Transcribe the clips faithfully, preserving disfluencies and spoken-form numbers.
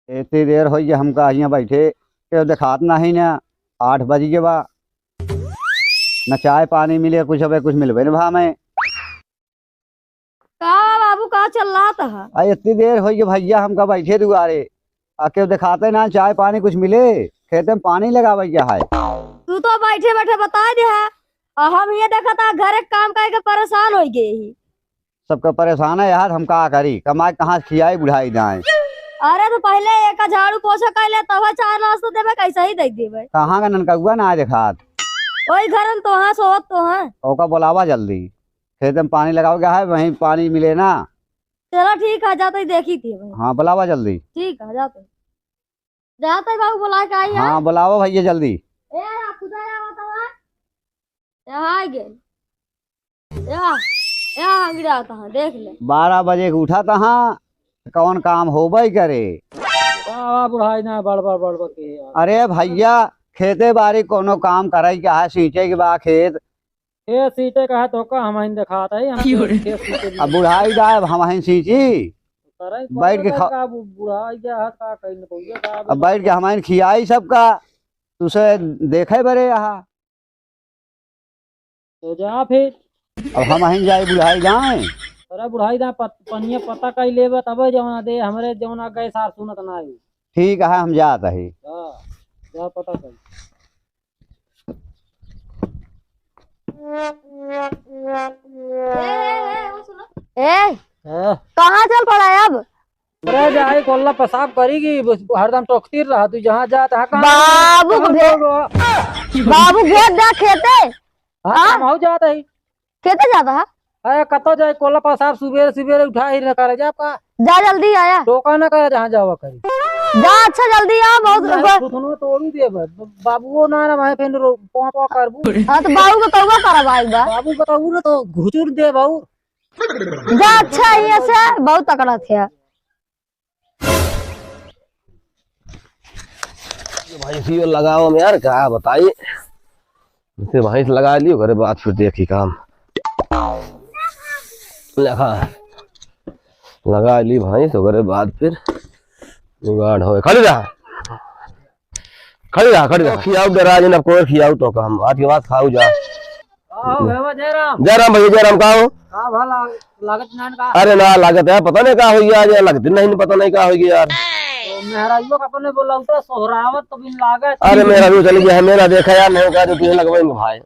इतनी देर होइ गई हमका हियाँ बैठे, केउ देखात नाहीं ना। आठ बजि गए बा, न चाय पानी मिले, कुछ अबे कुछ मिलबे न भा में। का बाबू, का चल रहा था? आ, इतनी देर होइ गई भइया हमका बैठे दुआरे, आ केउ देखाते ना, चाय पानी कुछ मिले, खेते में पानी लगावे के है। तू तो बैठे बैठे बताइ दे है, और हम ये देखा था घर के काम करके परेशान होइ गए ही। सबका परेशान है यार, हम का करी, कमाए कहाँ से खियाई बुढ़ाई दाएं। अरे तो पहले एक झाड़ू पोछा कर ले, तब चार नाश्ता देबे, कैसे ही दे देबे। कहाँ का ननकउआ ना देखात। वही घर में तो हाँ, सोवत तो हाँ। ओका बुलावा जल्दी, खेत में पानी लगावे गया है, वहीं पानी मिले ना। चलो ठीक है, जाते ही देखी थी भाई। हाँ, बुलावा जल्दी। ठीक है, जाते। जाते बाबू बुला के आई है। हाँ, बुलावा भइया जल्दी। ए, खुदा या बतावा। यहाँ आ गए। या, या गिरा था, देख ले। बारह बजे के उठा था, कौन काम होबे करे। का बुढ़ाई ना बड़ बड़ बड़ बड़ के यार। अरे भइया, खेते बारी कोनो काम करे के है, सींचे के बा खेत। खेत सींचे का है तो का हम ही देखात है, हम क्यों रे? खेत सींचे अब बुढ़ाई जाए, अब हम ही सींची। करे बैठ के पड़े खा- का बु-, बुढ़ाई जा है, का कहीं न कहीं का अब बैठ के हम ही खियाई सबका, तुसे देखे बरे यहाँ। तो जा फिर। अब हम अहिन जाई बुढ़ाई जाए। अरे बुढ़ाई जाए, पत-, पनिया पता कई लेबे तबे जौना दे, हमरे जौना गए सार सुनत ना आई। ठीक है, हम जात ही। हाँ, जा पता कई। ए, ए, ए, वो सुनो। ए, हाँ। कहाँ चल पड़ा है अब? अरे जाए कोल्ला पेशाब करी कि बस हरदम टोकती रहा तू, जहाँ जा तहाँ कहाँ बाबू कहाँ को भे-, लोग हो? बाबू भेज दे खेते। हाँ, हाँ? हम हऊ जात ही। खेते जाता है? अरे कतो जाए कोल्ला पेशाब सुबेरे सुबेरे उठा ही न करे जा आपका। जा जल्दी आया। टोका न करे जहाँ जावा करी। जा अच्छा जल्दी आ, बहुत नहीं, ब- सुथनो तोड़ी दे बा-, बाबुओ ना ना भाई फिर रो-, पों पों करबू। हाँ तो बाबू को तौबा करा भाई बा। बाबू को तौबा ना तो घुचुर दे बाबू। जा अच्छा ही ऐसे बहुत तकड़ा थे। भैंसियो लगाओ में यार, का बताई, जैसे भैंस लगा ली, ओकरे बाद फिर देखी काम। लगा, लगा ली भैंस, ओकरे बाद फिर जुगाड़ होए। खड़ी रहा, खड़ी रहा, खड़ी रहा। खियाऊ डरा जिन, अब कोई खियाऊ तो काम, आज के बाद खाऊ जा। का हो, भैया, जय राम। जय राम भैया, जय राम। का हो? का भला लागत नान का? अरे ना लागत है, पता नहीं का होइ गया आज, लागत नहीं, पता नहीं का होइ गया यार। तो मेहरारू का अपने बोला उतर सोहरावत तो बिन लागत। अरे मेहरारू चली गया है, मेरा देखा यार, नहीं का जो तुझे लगवाएंगे भाई,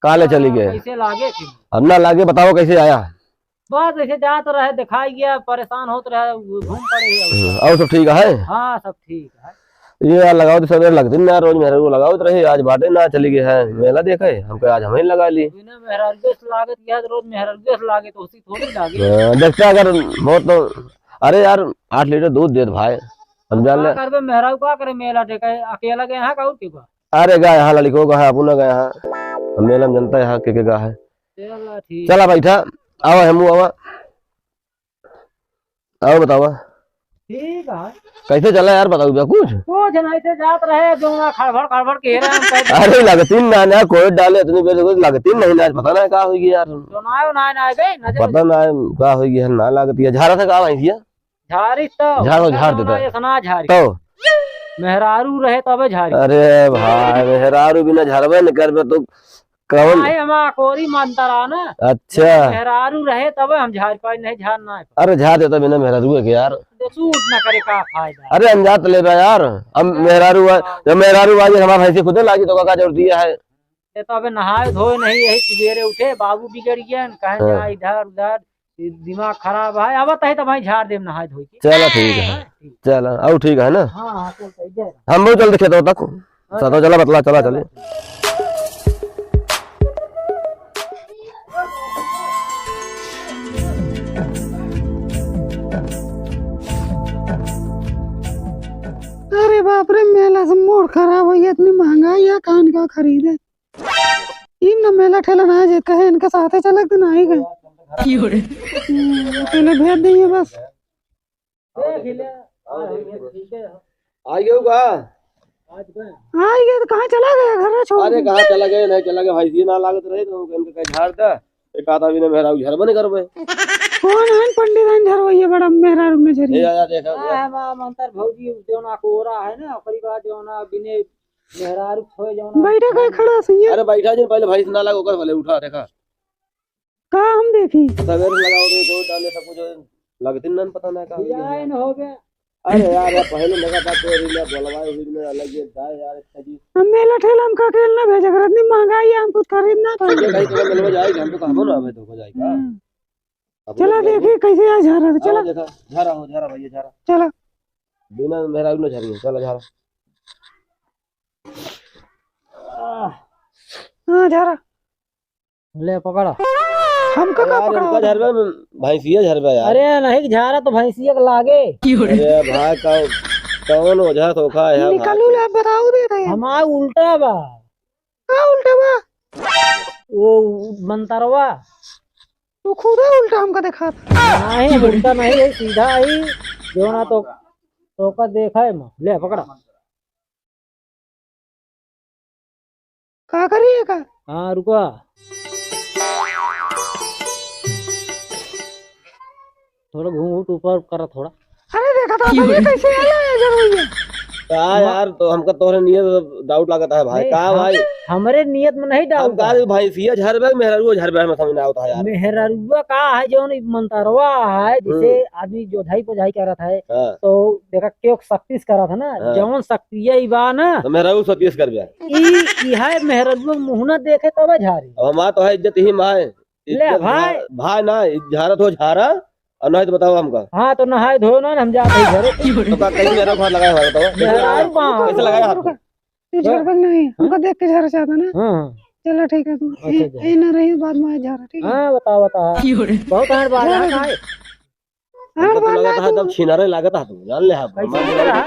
काले चली हाँ, गए। कैसे लागे फिर? अब ना लागे, बताओ कैसे आया? बस ऐसे जात रहे, दिखाई गया, परेशान होत रहे, घूम पड़े हैं। हम्म, और सब ठीक है? हाँ, सब ठीक है। ये यार लगाओ तो सवेरे लगती ना, रोज मेहरारू लगाओ तो रहे, आज बाटे ना चली गई है, मेला देखे, हम कहे आज हम ही लगा ली। बिना मेहरारू से लागत गया तो रोज मेहरारू से लागे तो उसी थोड़ी लागे। हाँ, देखते अगर बहुत तो, अरे यार, आठ लीटर दूध देत भाई, हम जान का ले। करबे मेहरारू का करे, मेला देखे, अकेला गए हैं का और के बा? अरे गाय हाँ लड़को का है, अपना गाय हाँ, हम मेला में जनता है हाँ के के गा है। चला ठीक। चला बैठा, आवा हमू आवा। और बतावा। ठीक है। कैसे चला यार, बताओ भैया कुछ। कुछ नहीं थे, जात रहे, जो ना खड़बड़ खड़बड़ के रहे, हम कहे अरे लगती ना, ना कोई डाले, इतनी बेर से कुछ लगती नहीं ना, पता ना का होगी यार। जो ना आयो, ना, ना आए गए, नजर पता ना का होगी यार, ना लगती है। झारा था का भाई भैया? झारी तो। झारो, झार देता। इतना झारी। तो। मेहरारू रहे तबे झारी। अरे भाई, मेहरारू बिना झारबे न करबे तो कौन? काहे हम अकोरी मानता रहा ना। अच्छा। मेहरारू रहे तबे हम झार पाई, नहीं झार ना है। अरे झार देता बिना मेहरारू के यार। तो सूट ना करे का फायदा? अरे हम जात लेबा यार। हम मेहरारू आ, जब मेहरारू आ गई, हमारा भैंसी खुदे लागी तो का जरूरत है? ये तो अबे नहाए धोए नहीं, यही सुबेरे उठे, बाबू बिगड़ गया न, कहे हाँ। जा इधर उधर, ये दिमाग खराब है। अब तही तो भाई झाड़ देम नहाए धोए के। चला ठीक है। हाँ, ठीक। चला, और ठीक है ना? हाँ, हाँ, चल, चल, जय राम। हम बहुत जल्दी खेतों तक। हाँ, सतो चला, बतला, चला, चला। चले। अरे बाप रे, मेला से मूड खराब हो गया, इतनी महंगाई है, कान का खरीदे। इम न मेला ठेला ना जे कहे इनके साथे चले के ना ही गए। क्यों रे? हम्म, अकेले भेज दिए बस। देख ले, आ, ठीक है। आई गयो का? आई गए तो कहाँ चला गया घर छोड़ अरे के? कहाँ चला गए, नहीं चला गए भाई, ये ना लागत रहे तो इनके कहीं झाड़ दे। एक आधा भी ना मेहरारू घर बने करबे। कौन है पंडित है झरवैया, बड़ा मेहरारू न झरी? ए, आजा, देखा, का है, माँ मंतर भौजी, जौन अकोरा है ना, ओकरी बाद जौन बिने मेहरारू खोए जौन। बैठा, कहीं खड़ा सही है। अरे, बैठा जिन, पहले भैंस ना लगा, ओकर भले उठा, देखा। का हम देखी? सवेरे लगाओ रे, गोड़ डाले, सब कुछ लगती न, पता ना का हो गया। डिजाइन हो गया। अरे यार, यार, पहले लगा था, तो अभी मैं बोलवाए हुई में अलग ये दाए यार, अच्छा जी। हम मेला ठेला हमका अकेले ना भेजे करत, इतनी महंगाई है, हम कुछ खरीद ना पाए। ये कहीं तो मिलवा जाएगी, हम तो कहबो ना, अबे तो हो जाएगा। हम्म। अब चला देखिए कैसे आज झारा, चला। देखा, झारा हो, झारा भैया, झारा। चला। बिना मेहरारू न झारी है, चला झारा। हाँ, झारा। ले पकड़। हमका का यार, पकड़ा इनका होता? झरबे में भैंसिया झरबे यार। अरे नहीं, झारा तो भैंसिया के लागे। अरे भाई, का, कौन ओझा धोखा है भाई? निकालू ले, बताऊ दे रहे हैं। हमार उल्टा बा। का उल्टा बा? वो मंतरवा। तू खुदे उल्टा हमका देखा था। नहीं, उल्टा नहीं है, सीधा ही। जो ना तो, तो का देखा है माँ। ले पकड़ा। का करी है का? हाँ, रुका। थोड़ा घूंघट ऊपर करा थोड़ा। अरे देखा था, ये कैसे आला है जरूर ये? का यार, तो हमका तोहरे नियत डाउट लागत है भाई। नहीं, का हम, भाई? हमरे नियत में नहीं हम डाउट का है। भाई, भैंसिया झरबे, मेहरारू झरबे, हमें समझ ना आवता है यार। मेहरारुआ का है, जौन ई मंतरवा है, जैसे हम्म। आदमी जोधाई पोझाई करत है, हाँ। तो देखा, केहू शक्ति से करत है ना, हाँ। जौन शक्ति ये बा ना, तो मेहरारू शक्ति से करबे। ई, ई है मेहरारुआ मुँह ना देखे तबे झारी। अब हमार तो है इज्जत ही माय। ले इज्जत भाई। भा-, भाई ना, झारत हो झारा, और नहीं तो बताओ हमका। हाँ, तो नहाए धोए ना, हम जाते हैं घरे। तो का कहीं मेरा हाथ लगाया हुआ बताओ? मेहरारू बा। कैसे लगाया हाथ? तू झरबक नहीं, हाँ? हमको देख के झरा चाहता ना? हाँ, हाँ। चला ठीक है, तू अच्छा, ए, अच्छा। ए ना रही, बाद में झरा, ठीक है? हाँ, बता, बता। बहुत हार बात है, हाँ। हार हमको तो बात लगता ना है, तू एकदम छिनारे लागत है तू, जान ले, हाँ, कैसे हमारे छिनारा?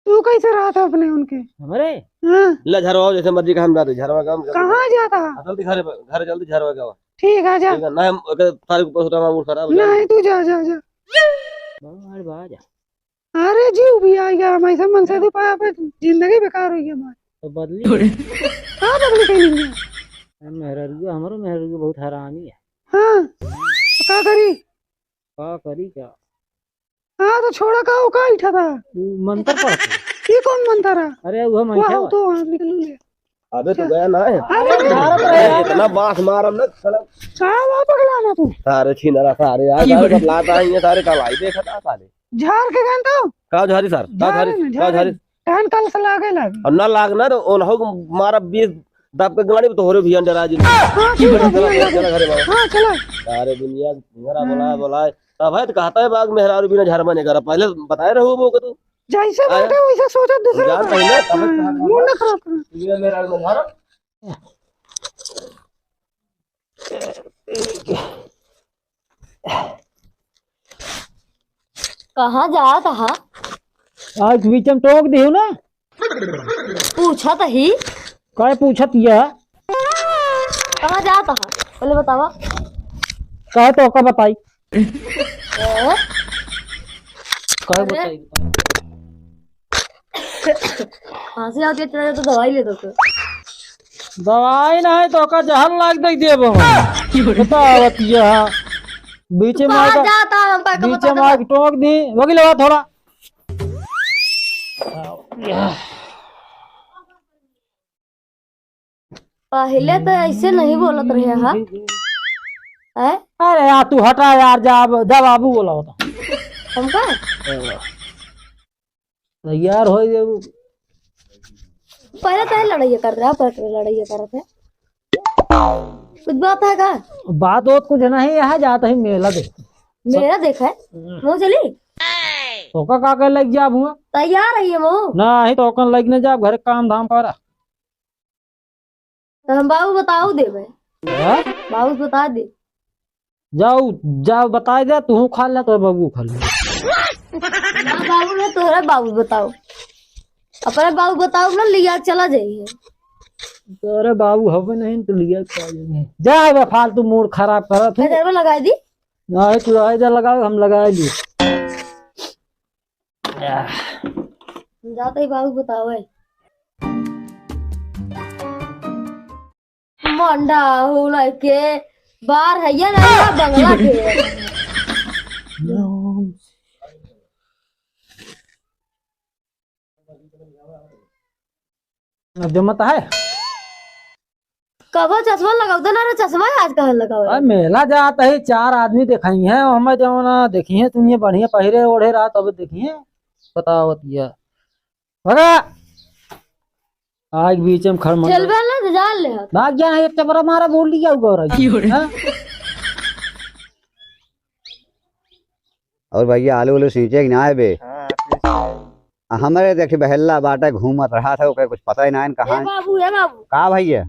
तू कैसे रहा था अपने उनके? हमरे? हाँ। ले झरवाओ, जैसे मर्जी का हम जाते, झरवा का हम जाते। कहाँ जाता है? हाँ, जल्दी घर, घर जल्दी झरवा का। ठीक है, जा। ठीक है, ना हम, अगर सारे ऊपर होता, हमारा मूड खराब हो जाएगा। नहीं, तू जा, जा, जा। बाहर बा, जा। अरे जीव भी आ गया, हम ऐसे मन से तो पाया पे जिंदगी बेकार हो गया हमारी। तो बदली। का बदली कहीं नहीं है? मेहरारू, हमरो मेहरारू बहुत हरामी है। हाँ, तो का करी? का करी क्या? हाँ, तो छोड़ा का, वो का इठा था? वो मंतर पढ़त है। ये कौन मंतर है? अरे, वो मंतर वाह, है। तो हाँ, निकलू ले। अबे तो चल। गया ना है। अरे, अरे, झारत रहे यार। इतना बांस मारम ना, साला। का हुआ पगला ना तू? सारे छीनरा, सारे यार, की सारे बोले? सब लात आई है, सारे कलाई देखा था, सारे। झार के गन तो? का झारी सर? का झारे झारी? ना, का झारे झारी? ना। कान काल से लागे लागे। अब ना लाग ना, तो ओनहु को मारा बीस दाब के गाड़ी, तो होरे भियान डरा जी। हाँ, ठीक है, चला, भियान चला, डरा। चला घरे बाबा। हाँ, चला। सारे दुनिया घरा हाँ। बोला, बोला। तब है तो कहता है, बाग मेहरारू बिना झरमा नहीं करा। पहले बताए रहो वो को तू। जैसे आया? बाटे वैसे सोचा, दूसरा जान बात। पहले, तब हाँ, कहा, मूड ना खराब करो। ये मेरा घर। कहाँ जात हा? आज बीच में टोक दियो ना। पूछत ही। काय पूछत यह? कहाँ जात हा? पहले बतावा। कहे तो का बताई? ए? कहे अरे? बताई? खांसी आती है, चला जा तो दवाई ले दो तो। दवाई नहीं तो का जहर लाग दे देबो। बतावत यह। बीचे तू में कहाँ आके, जाता है, हमका का बीचे पता में आके चला? टोक दी। वगी लगा थोड़ा। पहले तो ऐसे नहीं बोलत रहे हा। हैं? अरे यार, तू हटा यार, जा, जा बाबू बोला होता। हमका? तैयार हो जाऊ। पहले तो लड़ाई कर रहा, पर लड़ाई करत है। कुछ बात है का? बात और कुछ नहीं, यहाँ जाता ही मेला देख। मेला देखा है? हम्म। वो चली? तो का, का कर लग जा हुआ? तैयार है ये मो। नहीं, तो कन लग न जा, घर काम धाम करा। तो हम बाबू बताऊ देबे। हाँ? बाबू बता दे। जाओ, जाओ, बताई दे, तू खा ले, तो बाबू खा ले। ना बाबू, ना तोहरा बाबू बताओ। अपने बाबू बताओ ना, लिया चला जाइए। तोरे बाबू हवे नहीं, तो लिया चला जाइए। जा बे, फालतू मूड खराब करत है। गजरवा लगाई दी। नहीं, तू आए जा लगाओ, हम लगाए ली। जाते ही बाबू बतावे। मंडा हो लइके बार है ये नहीं, बंगला के। अब जमत है। कबो चश्मा लगावत ना रहे, चश्मा आज कहाँ लगावे? अरे मेला जात है, चार आदमी देखाई हैं, हमें जौन देखी हैं, तुम ये बढ़िया पहिरे ओढ़े रहा, तब देखी हैं, बतावत या। भगा। आज बीच में खड़ मंडल। खेलबे ना तो जान ले। भाग जा, एक चपरा मारा, बोल लिया गौरा। की हो रे? हाँ? और भैया, आलू उलू सींचे कि ना आए बे? हाँ, ठीक है। आ, हमरे देखी बहेल्ला बाटे, घूमत रहा था, ओके कुछ पता ही ना है ए कहाँ। बाबू, ए बाबू। का भैया?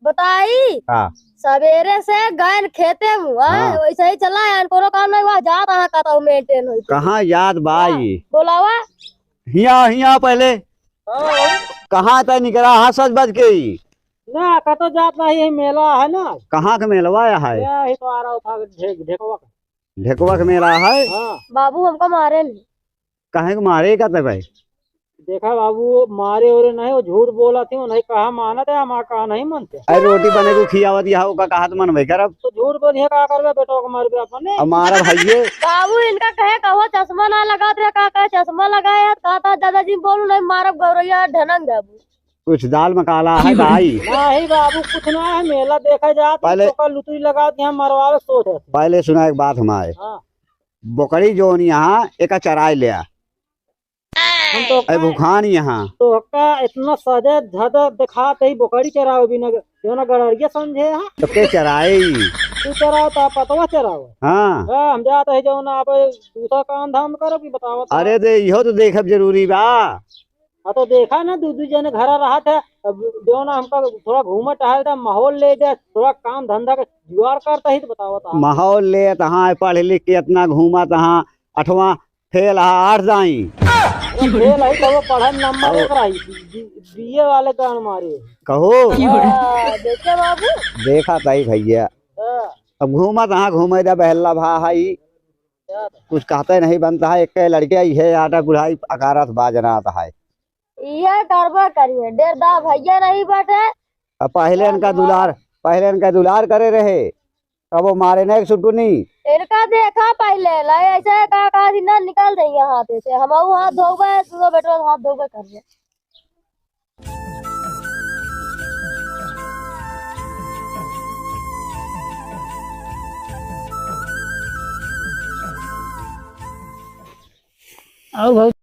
बताई? का? सवेरे से गए खेते में, हाँ? हाँ। वैसे ही चला है, कोनो काम नहीं हुआ, जात रहा, कहता हूँ maintain होई। कहाँ जात बाई? हाँ, बोलावा। हिया, हिया पहले। हाँ। कहाँ तय निकला? हाँ, सच बज के ही। ना, कतो जात नहीं है, मेला है ना। कहाँ के मेलवा है? यही तो आ रहा था, ढे-, ढेकवा का। ढेकवा के मेला है? हाँ। बाबू हमका मारे नहीं। काहे के मारे का तय भाई? देखा बाबू, मारे ओरे नहीं, वो झूठ बोला थी, वो नहीं कहा मानत है, हमारा कहा नहीं मानते। अरे रोटी बने को खियावत यहाँ, ओका कहा तो मनबे करब। तो झूठ बोलिए, का करबे, बेटो को मारबे अपने। अब मारब हइये। बाबू इनका कहे कहो चश्मा ना लगा दे, का कहे चश्मा लगाए, कहा था दादाजी बोलू नहीं मारब गौरैया ढनंग बाबू। कुछ दाल में काला है भाई। नहीं बाबू, कुछ ना है, मेला देखा जात, पहले तो कल लुतुई लगा के यहाँ मरवावे सोच है। पहले सुना एक बात हमारे। हाँ। बोकड़ी जोन यहाँ एका चराए लिया। हम तो ए भुखान यहाँ। तो का इतना सजा धजा दिखात ही बोकड़ी चरावे बिना, जो ना गड़रिया समझे यहाँ। तो के चराए? तू चराओ तो पतवा चराओ। हाँ। हाँ, हम जात है जो ना आप दूसरा काम धाम करो कि बताओ तो। अरे दे, इहो तो देखब जरूरी बा। हाँ, तो देखा ना, दू, दू जने घरा रहत है, अब जो ना हमका थोड़ा घूमे टहल दे, माहौल ले दे, थोड़ा काम धंधा के जुगाड़ करता ही तो बताओ तो। माहौल ले तहाँ, पढ़ लिख के इतना घूमा तहाँ, अठवाँ फेल हा, आठ जाई। अरे फेल है तो वो पढ़े में नंबर एक रही, बी-, बीए वाले गान मारे। कहो। हाँ, देखे बाबू। देखा ताई भैया। हाँ। अब घूमा तहाँ घूमे दे बहल्ला भा हाई। कुछ कहते नहीं बनता है, एक लड़के इहे आटा गुढ़ाई अकारथ बाजनात है। इहे करबे करिए, डेढ़ दा भैया नहीं बाटे। अब पहिले इनका दुलार, पहिले इनका दुलार करे रहे, अब वो मारे ना एक सुटुनी। इनका देखा पहिले, लाई ऐसे का, का दिन ना निकल जाइए हाथ से, हम हाथ धोबे, तू बेटवा हाथ धोबे कर ले। आओ भाई।